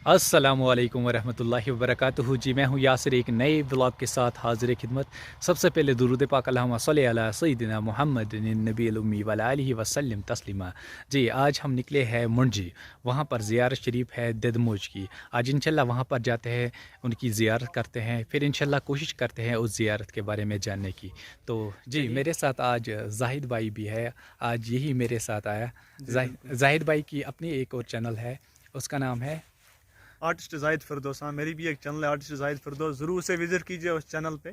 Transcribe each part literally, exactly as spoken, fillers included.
السلام علیکم ورحمۃ اللہ وبرکاتہ۔ جی، میں ہوں یاسر، ایک نئے ولاگ کے ساتھ حاضر خدمت۔ سب سے پہلے درود پاک، اللہم صلی علی سیدنا محمد النبی الامی وعلی آلہ وسلم تسلیما۔ جی، آج ہم نکلے ہیں منڈجی، وہاں پر زیارت شریف ہے ددموج کی۔ آج انشاءاللہ وہاں پر جاتے ہیں، ان کی زیارت کرتے ہیں، پھر انشاءاللہ کوشش کرتے ہیں اس زیارت کے بارے میں جاننے کی۔ تو جی، میرے ساتھ آج زاہد بھائی بھی ہے، آج یہی میرے ساتھ آیا۔ زاہد بھائی کی اپنی ایک اور چینل ہے، اس کا نام ہے آرٹسٹ زاہد فردوس۔ ہاں، میری بھی ایک چینل ہے آرٹسٹ زاہد فردوس، ضرور اسے وزٹ کیجیے اس چینل پہ۔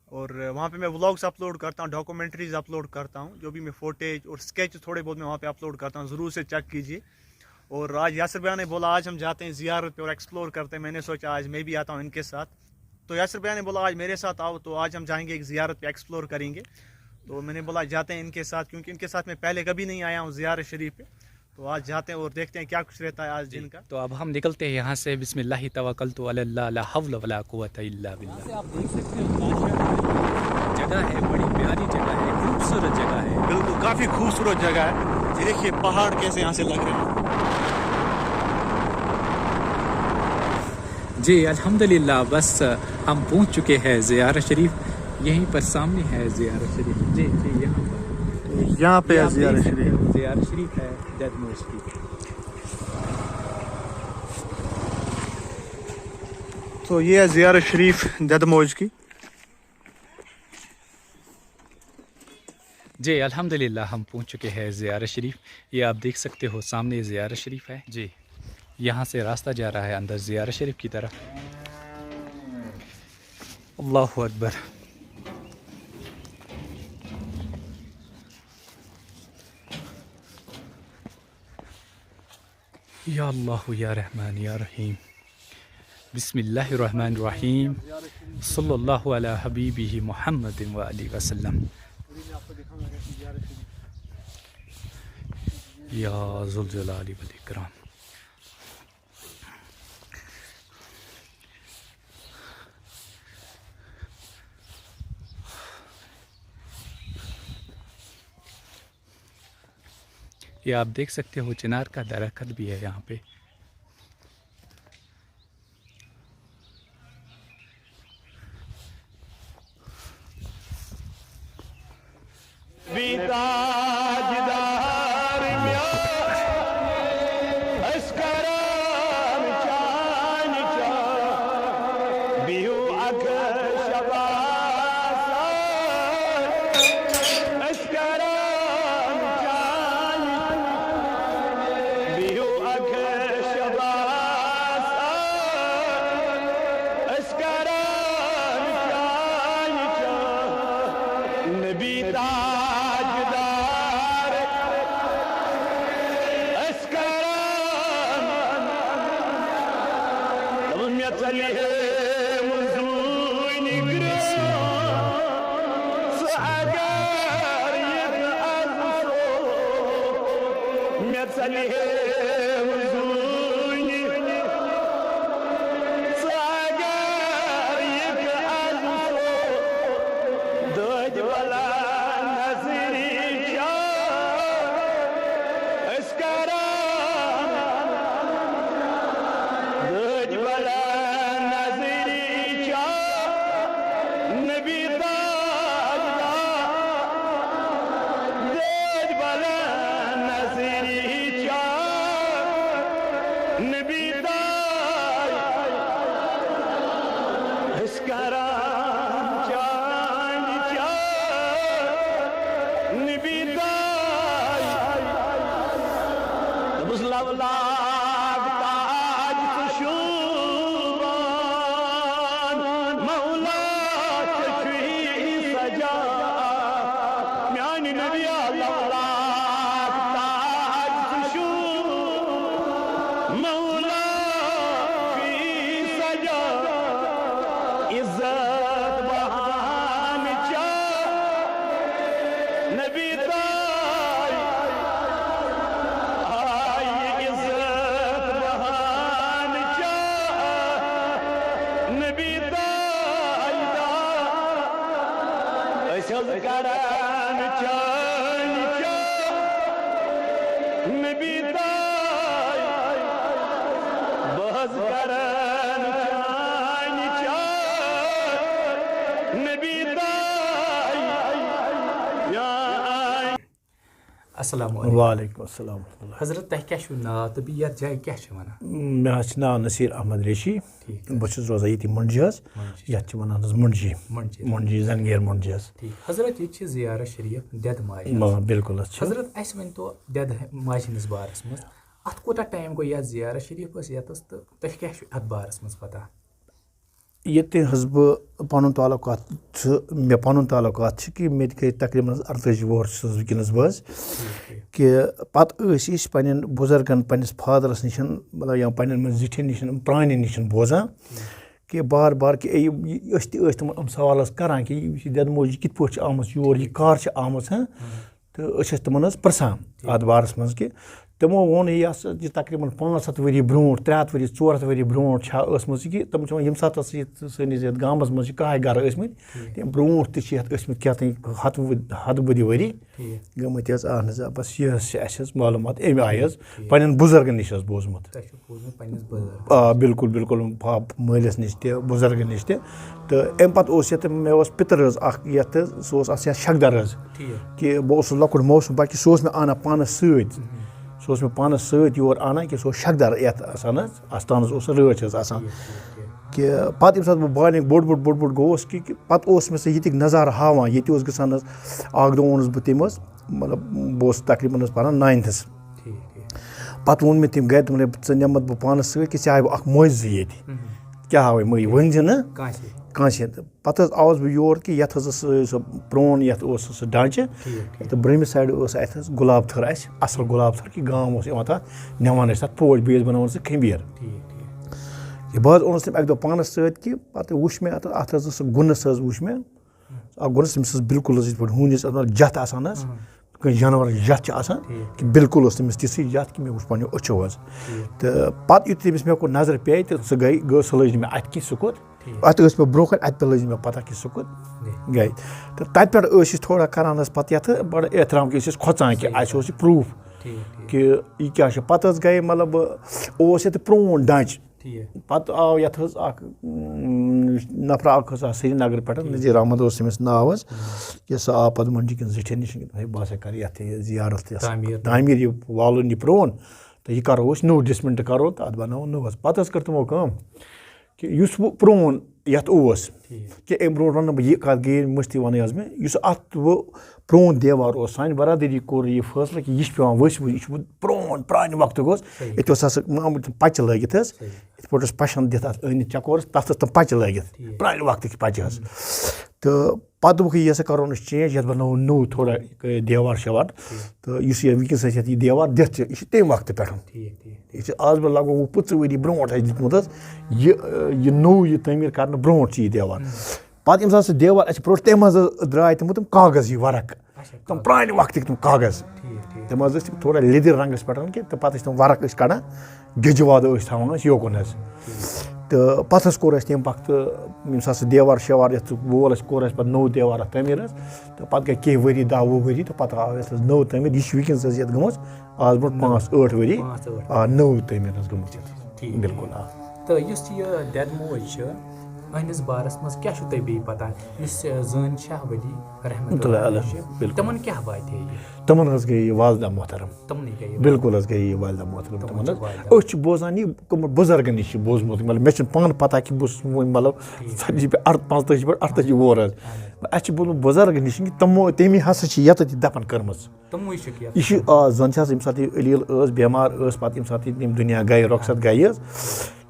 اور وہاں پہ میں ولاگز اپلوڈ کرتا ہوں، ڈاکومنٹریز اپلوڈ کرتا ہوں، جو بھی میں فوٹیج اور اسکیچ تھوڑے بہت میں وہاں پہ اپلوڈ کرتا ہوں، ضرور اسے چیک کیجیے۔ اور آج یاسر بھیا نے بولا آج ہم جاتے ہیں زیارت پہ اور ایکسپلور کرتے ہیں، میں نے سوچا آج میں بھی آتا ہوں ان کے ساتھ۔ تو یاسر بھیا نے بولا آج میرے ساتھ آؤ، تو آج ہم جائیں گے ایک زیارت پہ، ایکسپلور کریں گے۔ تو میں نے بولا جاتے ہیں ان کے ساتھ، کیونکہ ان کے ساتھ میں پہلے کبھی نہیں آیا ہوں زیارت شریف پہ۔ تو آج جاتے ہیں اور دیکھتے ہیں کیا کچھ رہتا ہے آج دن کا۔ تو اب ہم نکلتے ہیں یہاں سے، بسم اللہ توکلت علی اللہ، لا حول ولا قوت الا باللہ۔ یہاں سے آپ دیکھ سکتے ہیں، جگہ ہے، بڑی پیاری جگہ ہے، خوبصورت جگہ ہے۔ بالکل، کافی خوبصورت جگہ ہے۔ یہ دیکھیے پہاڑ کیسے یہاں سے لگ رہے ہیں۔ جی الحمدللہ، بس ہم پہنچ چکے ہیں زیارت شریف، یہیں پر سامنے ہے زیارت شریف۔ جی جی، یہاں پر، یہاں پہ یہ ہے آپ زیارت دیکھ سکتے شریف۔ ہو، زیارت شریف ہے ددموج کی۔ تو یہ ہے زیارت شریف ددموج کی۔ جی الحمدللہ، ہم پہنچ چکے ہیں زیارت شریف۔ یہ آپ دیکھ سکتے ہو، سامنے زیارت شریف ہے۔ جی، یہاں سے راستہ جا رہا ہے اندر زیارت شریف کی طرف۔ اللہ اکبر۔ یا اللہ یا رحمان یا رحیم۔ بسم اللہ الرحمن الرحیم۔ صلی اللہ علی حبیبہ محمد و علیہ وسلم۔ یا ذوالجلال والاکرام۔ یہ آپ دیکھ سکتے ہو، چنار کا درخت بھی ہے یہاں پہ۔ از کران چانہِ چاے نبی تاے یا آے۔ السلام علیکم۔ وعلیکم السلام ورحمۃ اللہ۔ حضرت، تۄہہِ کیٛاہ چھُو ناو تہٕ بیٚیہِ یَتھ جایہِ کیٛاہ چھِ وَنان؟ مےٚ حظ چھِ ناو نصیٖر احمد ریشی۔ ٹھیٖک۔ بہٕ چھُس روزان ییٚتی مُنجہِ حظ۔ مُنجہِ۔ یَتھ چھِ وَنان حظ مُنجہِ۔ مُنجہِ۔ مُنجہِ، زنگیر مُنجہِ حظ۔ ٹھیٖک۔ حضرت، ییٚتہِ چھِ زیارت شریٖف دٮ۪دٕ ماجہِ ہٕنٛز۔ آ، بِلکُل حظ چھِ۔ حضرت، اَسہِ ؤنۍ تو دٮ۪دٕ ماجہِ ہٕنٛدِس بارَس منٛز، اَتھ کوٗتاہ ٹایم گوٚو یَتھ زیارت شریٖفَس یَتَس، تہٕ تۄہہِ کیٛاہ چھُ اَتھ بارَس منٛز پَتہ؟ ییٚتہِ حظ بہٕ پَنُن تعلقات چھُ، مےٚ پَنُن تعلقات چھُ کہِ مےٚ تہِ گٔے تقریٖباً حظ اَرتٲجی وُہُر چھُس حظ وٕنکیٚنَس بہٕ حظ، ٹھیٖک، ٹھیٖک۔ کہِ پَتہٕ ٲسۍ أسۍ پنٛنٮ۪ن بُزرگَن، پنٛنِس فادرَس نِش، مطلب، یا پنٛنٮ۪ن منٛز زِٹھٮ۪ن نِش، پرٛانٮ۪ن نِش بوزان، ٹھیٖک۔ کہِ بار بار کہِ اے، یہِ، أسۍ تہِ ٲسۍ تِمَن یِم سوال حظ کَران کہِ یہِ، یہِ دٮ۪دٕ موج یہِ کِتھ پٲٹھۍ چھِ آمٕژ یور، یہِ کَر چھِ آمٕژ، ہہ؟ ہُم۔ تہٕ أسۍ ٲسۍ تِمَن حظ پرٛژھان اَتھ بارَس منٛز کہِ تِمو ووٚن یہِ ہسا یہِ تقریٖباً پانٛژھ ہَتھ ؤری برونٛٹھ، ترٛےٚ ہَتھ ؤری، ژور ہَتھ ؤری برونٛٹھ چھا ٲسمٕژ یہِ کہِ تِم چھِ وَنان ییٚمہِ ساتہٕ ہسا یہِ سٲنِس یَتھ گامَس منٛز چھِ کَہَے گَرٕ ٲسمٕتۍ، ٹھیٖک۔ تَمہِ برونٛٹھ تہِ چھِ یَتھ ٲسمٕتۍ کیٛاہ تام ہَتھ ؤ-، ہَتھ بٔدِ ؤری ٹھیٖک۔ گٔمٕتۍ حظ۔ اَہَن حظ، آ، بَس یہِ حظ چھِ اَسہِ حظ معلوٗمات اَمہِ آیہِ حظ ٹھیٖک۔ پنٛنٮ۪ن بُزرگَن نِش حظ بوٗزمُت۔ تۄہہِ چھُ بوٗزمُت پنٛنِس بُزرگَس؟ آ، بِلکُل، بِلکُل، پاپ مٲلِس نِش تہِ، بُزرگَن نِش تہِ۔ تہٕ اَمہِ پَتہٕ اوس یَتھ، مےٚ اوس پِتٕر حظ اَکھ یَتھ تہٕ سُہ اوس اَتھ یا شَکدَر حظ۔ ٹھیٖک۔ کہِ بہٕ اوسُس لۄکُٹ، مےٚ اوس نہٕ پَے کہِ سُہ اوس مےٚ اَنان پانَس سۭتۍ۔ مہم۔ سُہ اوس مےٚ پانَس سۭتۍ یور اَنان کہِ سُہ اوس شَکدَر یَتھ آسان حظ، آستانَس اوس سُہ رٲچھ حظ آسان۔ ٹھیٖک، ٹھیٖک، ٹھیٖک۔ کہِ پَتہٕ ییٚمہِ ساتہٕ بہٕ بالغ بوٚڑ بوٚڑ، بوٚڑ بوٚڑ گوٚوُس کہِ، کہِ پَتہٕ اوس مےٚ سُہ ییٚتِکۍ نظارٕ ہاوان، ییٚتہِ اوس گژھان حظ، اَکھ دۄہ اوٚنُس بہٕ تٔمۍ حظ، مطلب، بہٕ اوسُس تقریٖباً حظ پَران ناینتھَس۔ ٹھیٖک، ٹھیٖک۔ پَتہٕ ووٚن مےٚ تٔمۍ گَرِ، دوٚپُن، "ہے، ژٕ نِمَتھ بہٕ پانَس سۭتۍ کہِ ژےٚ ہاوِ بہٕ اَکھ معجزٕ ییٚتہِ۔" مہم۔ کیٛاہ ہاوِ مےٚ یہِ؟ ؤنۍ زِ نہٕ کٲنٛسہِ۔ کٲنٛسہِ۔ پَتہٕ حظ آوُس بہٕ یور کہِ یَتھ حظ ٲس سُہ، سُہ پرٛون یَتھ اوس سُہ ڈانٛچہٕ۔ ٹھیٖک، ٹھیٖک۔ تہٕ برٛونٛہمہِ سایڈٕ ٲس اَتہِ حظ گۄلاب تھٔر اَسہِ، اَصٕل گۄلاب تھٔر کہِ گام اوس یِوان تَتھ، نِوان ٲسۍ تَتھ پوش، بیٚیہِ ٲسۍ بَناوان سُہ کھمبیر۔ ٹھیٖک، ٹھیٖک۔ یہِ بہٕ حظ اوٚنُس تٔمۍ اَکہِ دۄہ پانَس سۭتۍ کہِ پَتہٕ وٕچھ مےٚ اَتھ، اَتھ حظ ٲس سُہ گُنَس حظ وٕچھ مےٚ۔ اَکھ گُنَس تٔمِس حظ بِلکُل حظ یِتھ پٲٹھۍ ہوٗنِس اَتھ منٛز جَتھ آسان حظ، اہم۔ کٲنٛسہِ جانوَرَس جَتھ چھِ آسان، ٹھیٖک۔ کہِ بِلکُل ٲس تٔمِس تِژھٕے جَتھ کہِ مےٚ وٕچھ پنٛنیو أچھو حظ۔ ٹھیٖک۔ تہٕ پَتہٕ یُتھُے تٔمِس مےٚ کُن نظر پیٚیہِ تہٕ سُہ گٔے، گٔے، سُہ لٔج نہٕ مےٚ اَتھِ کِنۍ سُہ کوٚت۔ ٹھیٖک۔ اَتھ ٲس مےٚ برونٛہہ کَنہِ، اَتہِ پٮ۪ٹھ لٔج نہٕ مےٚ پَتہ کہِ سُہ کوٚت گٔے۔ گٔے۔ تہٕ تَتہِ پٮ۪ٹھ ٲسۍ أسۍ تھوڑا کَران حظ پَتہٕ یَتھ بَڑٕ احترام کہِ أسۍ ٲسۍ کھۄژان کہِ صحیح اَسہِ اوس یہِ پرٛوٗف۔ ٹھیٖک، ٹھیٖک۔ کہِ یہِ کیٛاہ چھُ۔ پَتہٕ حظ گٔے، مطلب، اوس ییٚتہِ پرٛون ڈانٛچہٕ۔ ٹھیٖک۔ پَتہٕ آو یَتھ حظ اَکھ، اۭں، نفرا اَکھ حظ آو سرینگرٕ پٮ۪ٹھ، ٹھیٖک۔ نذیٖر احمد اوس تٔمِس ناو حظ، ہُم۔ کہِ سُہ آو پَتہٕ مُنجہِ کٮ۪ن زِٹھٮ۪ن نِش، ہے، بہٕ ہسا کَرٕ یَتھ یہِ زیارت یَتھ تعمیٖر۔ تعمیٖر، یہِ والُن یہِ پرٛون، تہٕ یہِ کَرو أسۍ نوٚو، ڈِسمٮ۪نٛٹ کَرو تہٕ اَتھ بَناوو نوٚو حظ۔ پَتہٕ حظ کٔر تِمو کٲم کہِ یُس وۄنۍ پرٛون یَتھ اوس، ٹھیٖک۔ کہِ اَمہِ برونٛٹھ وَنہٕ نہٕ بہٕ یہِ کَتھ، گٔیے مٔشتٕے وَنٕنۍ حظ مےٚ، یُس اَتھ وۄنۍ پرٛون دیوار اوس، سانہِ برادٔری کوٚر یہِ فٲصلہٕ کہِ یہِ چھُ پٮ۪وان ؤسۍ ؤسۍ، یہِ چھُ وۄنۍ پرٛون، پرٛانہِ وقتُک اوس۔ صحیح۔ ییٚتہِ اوس آسان معموٗلی تِم پَچہِ لٲگِتھ حظ۔ صحیح۔ یِتھ پٲٹھۍ اوس پَشَن دِتھ اَتھ أنٛدۍ چَکورَس، تَتھ ٲس تِم پَچہِ لٲگِتھ، ٹھیٖک۔ پرٛانہِ وقتٕکۍ پَچہِ حظ۔ ہُم۔ تہٕ پَتہٕ دوٚپُکھ، یہِ ہسا کَرو نہٕ أسۍ چینج، یَتھ بَناوو نوٚو تھوڑا، یہِ دیوار شیوار۔ ٹھیٖک۔ تہٕ یُس یہِ وٕنکیٚنَس اَسہِ یَتھ یہِ دیوار دِتھ چھِ، یہِ چھِ تَمہِ وقتہٕ پٮ۪ٹھ۔ ٹھیٖک، ٹھیٖک، ٹھیٖک۔ یہِ چھِ آز برونٛٹھ اَسہِ دیُتمُت حظ۔ یہِ، یہِ نوٚو یہِ تعمیٖر کَرنہٕ برونٛٹھ چھِ یہِ دیوار۔ ہُم۔ پَتہٕ ییٚمہِ ساتہٕ سُہ دیوار اَسہِ پروٚٹ، تَمہِ منٛز حظ درٛاے تِمو تِم کاغذ ہِوۍ ورق۔ اچھا، تِم کاغذ۔ پرٛانہِ وقتٕکۍ تِم کاغذ۔ ٹھیٖک، ٹھیٖک۔ تِم حظ ٲسۍ تِم تھوڑا لیٚدٕرۍ رنٛگَس پٮ۪ٹھ کہِ تہٕ پَتہٕ ٲسۍ تِم ورق أسۍ کَڑان، گیٚجہِ وادٕ ٲسۍ تھاوان أسۍ یوکُن حظ۔ ٹھیٖک۔ تہٕ پَتہٕ حظ کوٚر اَسہِ تَمہِ وقتہٕ ییٚمہِ ساتہٕ سُہ دیوار شیوار یَتھ وول اَسہِ، کوٚر اَسہِ پَتہٕ نوٚو دیوار اَتھ تعمیٖر حظ۔ تہٕ پَتہٕ گٔے کینٛہہ ؤری، دَہ وُہ ؤری، تہٕ پَتہٕ آو یَتھ حظ نٔو تعمیٖر۔ یہِ چھِ وٕنکیٚنَس حظ یَتھ گٔمٕژ آز برونٛٹھ نٔو۔ پانٛژھ ٲٹھ ؤری۔ پانٛژھ ٲٹھ۔ آ، نٔو تعمیٖر حظ گٔمٕژ یَتھ۔ ٹھیٖک۔ بِلکُل، آ۔ تہٕ یُس یہِ دٮ۪دٕ موج چھِ، أہٕنٛدِس بارَس منٛز کیٛاہ چھُو تۄہہِ بیٚیہِ پَتہ؟ یُس، آ، زٲنۍ شاہ ولی رحمتہ اللہ علیہ چھِ، بِلکُل۔ تِمَن کیٛاہ واتہِ ہے یہِ؟ تِمَن حظ گٔے یہِ والدہ محترم۔ تِمنٕے گٔے یہِ۔ بِلکُل حظ گٔے یہِ والدہ محترم تِمَن تِمَن حظ۔ چھِ والدہ۔ أسۍ چھِ بوزان یہِ کٕمَن بُزرگَن نِش چھِ بوٗزمُت، مطلب، مےٚ چھُنہٕ پانہٕ پَتہ کہِ بہٕ چھُس وۄنۍ، مطلب، ٹھیٖک۔ ژَتجی پٮ۪ٹھ اَر-، پانٛژتٲجی پٮ۪ٹھ اَرتٲجی وُہُر حظ۔ اَہَن حظ۔ اَسہِ چھِ بوٗزمُت بُزرگَن نِش کہِ تِمو، تٔمی ہسا چھِ یَتَتھ یہِ دَفَن کٔرمٕژ۔ تِموٕے چھِکھ یَتھ یہِ چھِ، پٮ۪ٹھ۔ آ، زَن چھِ آسان، ییٚمہِ ساتہٕ یہِ علی ٲس، بٮ۪مار ٲس، پَتہٕ ییٚمہِ ساتہٕ یہِ ییٚمہِ دُنیا گٔے، رۄخصت گٔیہِ حظ،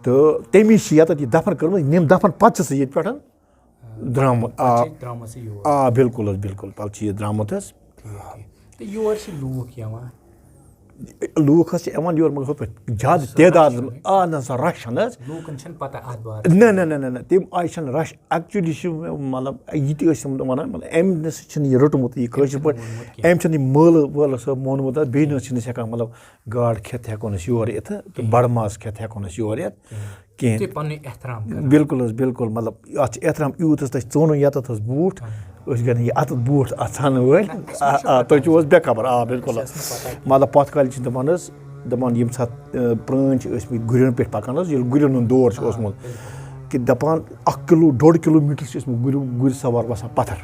تہٕ تَمی چھِ یَتَتھ یہِ دَفَن کٔرمٕژ، یِم دَفَن پَتہٕ چھِ سُہ ییٚتہِ پٮ۪ٹھ درٛامُت۔ آ، پَتہٕ چھِ درٛامٕژ یہِ یور۔ آ، بِلکُل حظ، بِلکُل، پَتہٕ چھِ یہِ درٛامُت حظ۔ ٹھیٖک، ٹھیٖک۔ تہٕ یور چھِ لوٗکھ یِوان؟ لوٗکھ حظ چھِ یِوان یور، مگر ہُتھ پٲٹھۍ زیادٕ رَش تعداد، چھُنہٕ۔ آ، نہ سا، رَش چھَنہٕ حظ۔ لوٗکَن چھَنہٕ پَتہ اَتھ بارَس نہ، منٛز۔ نہ، نہ، نہ، نہ، تِم آیہِ چھَنہٕ رَش۔ Actually چھِ مےٚ، مطلب، یہِ تہِ ٲسۍ یِم وَنان، مطلب، أمۍ نہ سا چھِنہٕ یہِ روٚٹمُت یہِ أمۍ کٲشِر چھُنہٕ پٲٹھۍ، ووٚنمُت کینٛہہ۔ أمۍ چھِنہٕ یہِ مٲلہٕ وٲلہٕ صٲب مونمُت اَتھ، بیٚیہِ نہ حظ چھِنہٕ أسۍ ہٮ۪کان، مطلب، گاڈ کھٮ۪تھ ہٮ۪کو نہٕ أسۍ یور یِتھ تہٕ کِہیٖنۍ۔ بَڑٕ ماز کھٮ۪تھ ہٮ۪کو نہٕ أسۍ یور یِتھ کِہیٖنۍ۔ کِہیٖنۍ۔ تُہۍ پَنٕنۍ احترام کَران۔ بِلکُل حظ، بِلکُل، مطلب، اَتھ چھِ احترام یوٗت حظ، تۄہہِ ژونُن یَتَتھ حظ بوٗٹھ، اَہَن۔ أسۍ گٔے نہٕ یہِ اَتَتھ بوٗٹھ اَتھ ژھانہٕ وٲلۍ۔ نہ، اَسہِ ما چھِ آ، آ، پَتہ تُہۍ چھِو حظ۔ حظ بے خبر، آ، بِلکُل اَسہِ حظ۔ ٲس نہٕ پَتہ کینٛہہ۔ مطلب، پَتھ کالہِ چھِ دَپان حظ، دَپان ییٚمہِ ساتہٕ، آ، پرٛٲنۍ چھِ ٲسۍ مٕتۍ گُرٮ۪ن پٮ۪ٹھ پَکان حظ، ییٚلہِ گُرٮ۪ن ہُنٛد دور چھُ اوسمُت، کہِ دَپان اَکھ کِلوٗ، ڈۄڈ کِلوٗ میٖٹر چھِ ٲسۍ مٕتۍ گُرِ-، گُرۍ سوار وَسان پَتھر۔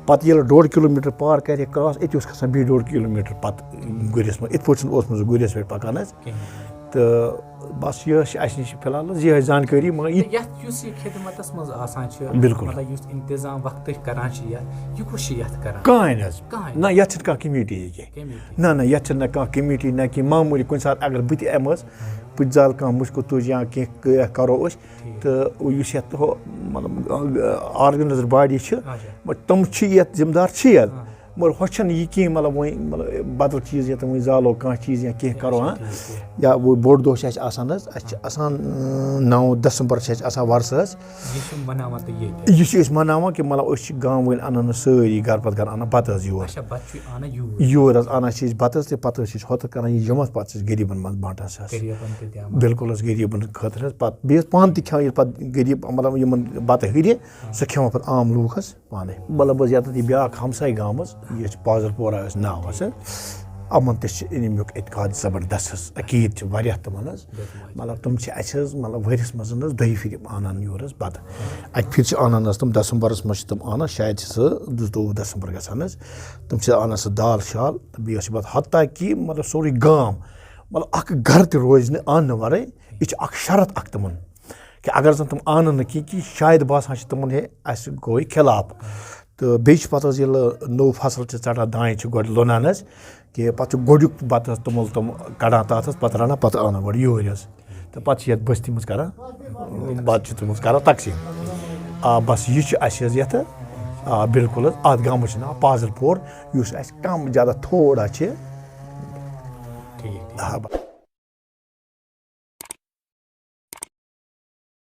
پَتہٕ ییٚلہِ ڈۄڈ کِلوٗ میٖٹر پار کَرِ cross، أتی اوس کھسان بیٚیہِ ڈۄڈ کِلوٗ میٖٹر پَتہٕ گُرِس منٛز۔ یِتھ پٲٹھۍ چھُنہٕ اوسمُت سُہ گُرِس پٮ۪ٹھ پَکان حظ۔ کِہیٖنۍ۔ تہٕ بَس، یہِ ٲس اَسہِ نِش فِلحال حظ یِہوٚے زانکٲری، مگر یہِ تہٕ یَتھ یُس یہِ خدمتَس منٛز آسان چھِ، بِلکُل۔ مطلب، یُس اِنتظام وقتٕچ کَران چھِ یَتھ، یہِ کُس چھِ یَتھ کَران؟ کٕہٕنۍ حظ۔ کٕہٕنۍ۔ نہ، یَتھ چھِنہٕ کانٛہہ کمیٖٹی یہِ کینٛہہ۔ کمیٖٹی۔ نہ، نہ، یَتھ چھِنہٕ نہ کانٛہہ کمیٖٹی، نہ کینٛہہ معموٗلی۔ کُنہِ ساتہٕ اگر بہٕ تہِ یِمہٕ حظ، بہٕ تہِ زالہٕ کانٛہہ مُشکُل تُج یا کینٛہہ کَرو أسۍ، ٹھیٖک۔ تہٕ یُس یَتھ ہُہ، مطلب، organizer body چھِ، اچھا۔ مگر تِم چھِ یَتھ ذِمہٕ دار چھِ یَتھ۔ آ۔ مگر ہۄ چھَنہٕ یہِ کینٛہہ، مطلب، وۄنۍ، مطلب، بدل چیٖز یا تِم وۄنۍ زالو کانٛہہ چیٖز یا کینٛہہ کَرو، ہاں۔ ٹھیٖک، ٹھیٖک۔ یا وۄنۍ بوٚڑ دۄہ چھِ اَسہِ آسان حظ، اَسہِ چھِ آسان، اۭں، نَو دسمبر چھِ اَسہِ آسان وۄرثہٕ حظ۔ یہِ چھِ مناوان تُہۍ ییٚتہِ؟ یہِ چھِ أسۍ مناوان کہِ، مطلب، أسۍ چھِ گامہٕ وٲلۍ اَنان حظ سٲری گرٕ پَتہٕ گرٕ اَنان بَتہٕ حظ یور۔ اچھا، بَتہٕ چھُ اَنان یوٗرۍ؟ یور حظ اَنان چھِ أسۍ بَتہٕ حظ، تہٕ پَتہٕ حظ چھِ أسۍ ہۄتَتھ کَران یہِ جمع، پَتہٕ چھِ أسۍ غریٖبَن منٛز بانٹان سُہ حظ۔ غریٖبَن تہِ دِوان۔ بِلکُل حظ، غریٖبَن خٲطرٕ حظ۔ پَتہٕ بیٚیہِ حظ پانہٕ تہِ کھٮ۪وان ییٚلہِ پَتہٕ غریٖب، مطلب، یِمَن بَتہٕ ہُرِ، سُہ کھٮ۪وان پَتہٕ عام لوٗکھ حظ پانَے۔ مطلب حظ، یَتَتھ یہِ بیٛاکھ ہمساے گام حظ، یہِ چھِ پازل پورہ حظ ناو حظ۔ یِمَن تہِ چھِ اَمیُک اعتقاد زبردست حظ، عقیٖد چھِ واریاہ تِمَن حظ۔ مطلب، تِم چھِ اَسہِ حظ، مطلب، ؤرِیَس منٛز حظ دۄیہِ پھِرِ اَنان یور حظ بَتہٕ۔ اَکہِ پھِرِ چھِ اَنان حظ تِم، دسمبرَس منٛز چھِ تِم اَنان، شاید چھِ سُہ زٕتووُہ دسمبر گژھان حظ۔ تِم چھِ اَنان سُہ دال شال، تہٕ بیٚیہِ حظ چھِ پَتہٕ حتیٰ کہِ، مطلب، سورُے گام، مطلب، اَکھ گَرٕ تہِ روزِ نہٕ اَننہٕ وَرٲے۔ یہِ چھِ اَکھ شرط اَکھ تِمَن۔ کہِ اگر زَن تِم اَنَن نہٕ کینٛہہ، کہِ شاید باسان چھِ تِمَن، ہے، اَسہِ گوٚو یہِ خلاف۔ تہٕ بیٚیہِ چھِ پَتہٕ حظ ییٚلہِ نوٚو فصل چھِ ژَٹان، دانہِ چھِ گۄڈٕ لونان حظ، کہِ پَتہٕ چھُ گۄڈٕنیُک بَتہٕ حظ توٚمُل تِم کَڑان تَتھ حظ، پَتہٕ رَنان، پَتہٕ اَنان گۄڈٕ یوٗرۍ حظ۔ تہٕ پَتہٕ چھِ یَتھ بٔستی منٛز کَران بَتہٕ چھِ تِم حظ کَران تقسیٖم۔ آ، بَس یہِ چھُ اَسہِ حظ یَتھ، آ، بِلکُل حظ، اَتھ گامَس چھُ ناو پازل پور، یُس اَسہِ کَم زیادٕ تھوڑا چھِ۔ ٹھیٖک، ٹھیٖک۔ آ، بَس۔